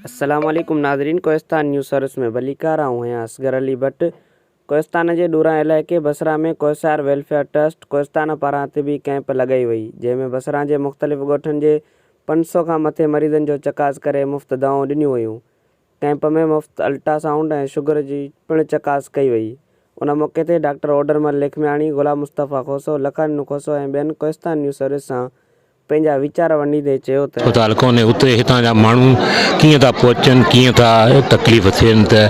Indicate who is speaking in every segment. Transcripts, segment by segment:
Speaker 1: السلام عليڪم ناظرين ڪوهستان نيوز سروس ۾ ڀليڪار آئون آهيان اصغر علي ڀٽ ڪوهستان جي ڏورانهن علائقي بصرا ۾ ڪوهسار ويلفيئر ٽرسٽ ڪوهستان پاران طبي ڪئمپ لڳائي وئي جنهن ۾ بصرا جي مختلف ڳوٺن جي 500 کان مٿي مريضن جو چڪاس ڪري مفت دوائون ڏنيون ويون ڪئمپ ۾ مفت الٽرا سائونڊ ۽ شگر جي پڻ چڪاس ڪئي وئي ان موقعي تي ڊاڪٽر اوڏرمل لکمياڻي، غلام مصطفيٰ کوسو، لکانينو کوسو ۽ ٻين ڪوهستان نيوز سروس سان پنهنجا ويچار ونڊيندي چيو ته.
Speaker 2: اسپتال ڪونهي اتي هتان جا ماڻهو ڪيئن ٿا پهچن ڪيئن ٿا تڪليف ٿين ته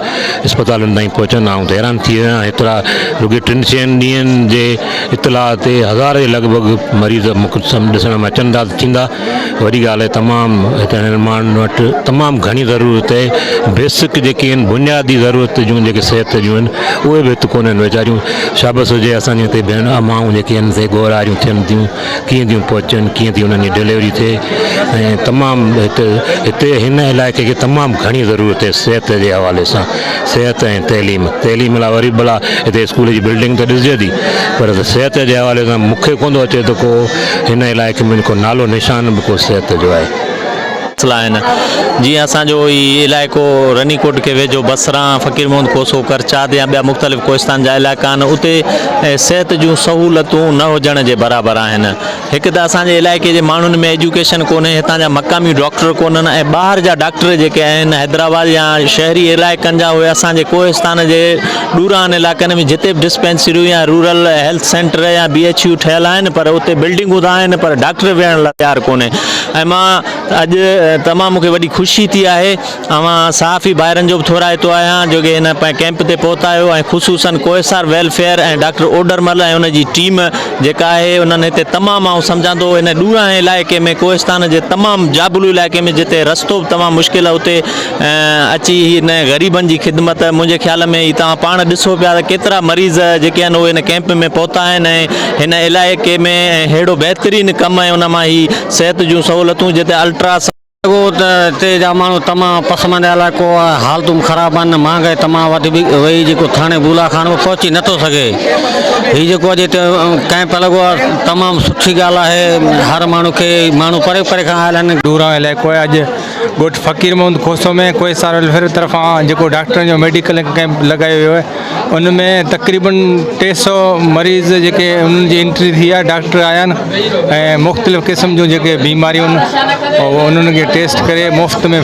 Speaker 2: اسپتالن تائين پهچن آئون ته حيران ٿي ويو آهيان هيترا رڳي ٽن چئن ڏينهن جي اطلاع تي هزار جي لڳ ڀڳ مريض مون کي ڏسڻ ۾ اچن ٿا ته ٿيندا وڏي ڳالهه آهي تمام هتي هنن ماڻهن وٽ تمام گهڻي ضرورت آهي بيسڪ جيڪي آهن بنيادي ضرورت جون جيڪي صحت جون آهن اهي به هت ڪونهن ويچاريون شابس هجي اسان جي هتي ڀيڻ امائون جيڪي آهن سي ڳورهاريون ٿين ٿيون ڪيئن ٿيون پهچن ڪيئن ٿي انهن جي ڊليوري ٿئي ۽ تمام هتي هتي هن علائقي کي تمام گهڻي ضرورت آهي صحت جي حوالي سان صحت ۽ تعليم تعليم لاء وري ڀلا هتي اسڪول جي بلڊنگ ته ڏسجي ٿي پر صحت جي حوالي سان مون کي ڪونه ٿو اچي ته ڪو هن علائقي ۾ ڪو نالو نشان به ڪو صحت جو آهي.
Speaker 3: مسئلا آهن جيئن اسان جو هي علائقو رني ڪوٽ کي ويجهو بصران، فقير محمد کوسو، ڪرچات يا ٻيا مختلف ڪوهستان جا علائقا آهن اتي صحت جون سهولتون نه هجڻ جي برابر آهن هڪ ته اسان جي علائقي جي ماڻهن ۾ ايجوڪيشن ڪونهي هتان جا مقامي ڊاڪٽر ڪونهن ۽ ٻاهر جا ڊاڪٽر جيڪي آهن حيدرآباد يا شهري علائقن جا اهي اسان جي ڪوهستان جي ڏورانهن علائقن ۾ جتي به ڊسپينسريون يا رورل هيلٿ سينٽر يا بي ايڇ يو ٺهيل آهن پر اتي بلڊنگون ته آهن پر ڊاڪٽر ويهڻ لاء تيار ڪونهي ۽ مان اڄ تمام مون کي وڏي خوشي ٿي آهي اوهان صحافي ڀائرن جو به ٿورائتو آهيان جو هن ڪئمپ تي پهتا آهيو ۽ خصوصن ڪوهسار ويلفيئر ۽ ڊاڪٽر اوڏرمل ۽ ان جي ٽيم جيڪا آهي انهن هتي تمام آئون سمجهان ٿو هن ڏورانهين علائقي ۾ ڪوهستان جي تمام جابلو علائقي ۾ جتي رستو به تمام مشڪل آهي اتي اچي هن غريبن جي خدمت منهنجي خيال ۾ هي توهان پاڻ ڏسو پيا ته ڪيترا مريض جيڪي آهن اهي هن ڪئمپ ۾ پهتا آهن ۽ هن علائقي ۾ ههڙو بهترين ڪم ۽ ان مان هي صحت جون سهولتون جتي الٽرا
Speaker 4: لڳو ته هتي جا ماڻهو تمام پسمانده علائقو آهي حالتون به خراب آهن مهانگائي تمام وڌي وئي جيڪو ٿاڻي بولا خان به پهچي نٿو سگهي هي جيڪو اڄ هتي ڪئمپ لڳو آهي تمام سٺي ڳالهه آهي هر ماڻهو کي ماڻهو پري پري کان آيل آهن.
Speaker 5: ڏورانهون علائقو آهي اڄ ڳوٺ فقير محمد کوسو ۾ ڪوهسار ويلفيئر طرفان جيڪو ڊاڪٽرن جو ميڊيڪل ڪئمپ لڳايو ويو آهي ان ۾ تقريبن 300 مريض جيڪي انهن جي انٽري ٿي آهي ڊاڪٽر آيا آهن ۽ مختلف قسم جون جيڪي بيماريون آهن انهن کي ٽيسٽ ڪري مفت ۾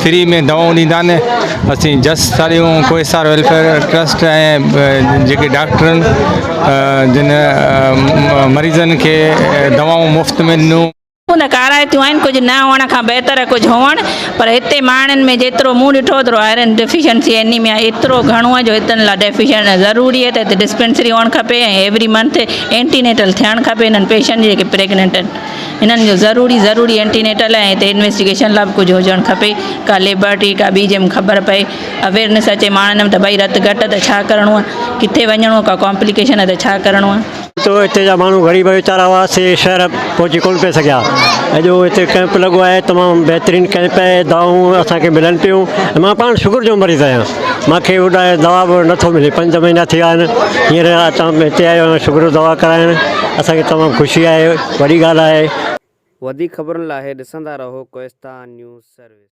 Speaker 5: فري ۾ دوائون ڏيندا آهن اسين جس ٿا ڏيون ڪوهسار ويلفيئر ٽرسٽ ۽ جيڪي ڊاڪٽر آهن جن مريضن کي دوائون مفت ۾ ڏنو.
Speaker 6: ته ڪارائتيون آهن ڪجهه نه هئڻ کان بهتر آهي ڪجهه هئڻ پر هتي ماڻهن ۾ جيترو مون ڏٺو اوترو آئرن ڊيفيشنسي اينيميا ايترو گهڻو آهي جو هتن لاء ڊيفيشن ضروري آهي ته هتي ڊسپينسري هئڻ کپي ۽ ايوري منٿ اينٽينيٽل ٿيڻ کپي هنن پيشنٽ جيڪي پريگننٽ آهن هنن جو ضروري ضروري اينٽينيٽل ۽ هتي انويسٽيگيشن لاء به ڪجهه هجڻ کپي ڪا ليبارٽري ڪا ٻي جنهن ۾ خبر پئي اويرنيس اچي ماڻهن ۾ ته ڀئي رت گهٽ آهي ته ڇا ڪرڻو آهي ڪٿي وڃڻو آهي ڪا ڪامپليڪيشن آهي ته ڇا ڪرڻو آهي.
Speaker 4: تو هتي جا ماڻهو غريب ويچارا هئا سي شهر پهچي ڪونه پئي سگهيا اڄ هتي ڪئمپ لڳو آهي تمام بهترين ڪئمپ آهي دوائون اسان کي ملن پيون ۽ مان پاڻ شگر جو مريض آهيان مانکي هوڏانهن دوا به نٿو ملي پنج مهينا ٿي ويا آهن هينئر اسان هتي آيو آهيان شگر جو دوا ڪرائڻ اسان کي تمام خوشي آهي وڏي ڳالهه آهي.
Speaker 1: وڌيڪ خبرن لاء ڏسندا رهو ڪوهستان نيوز سروس.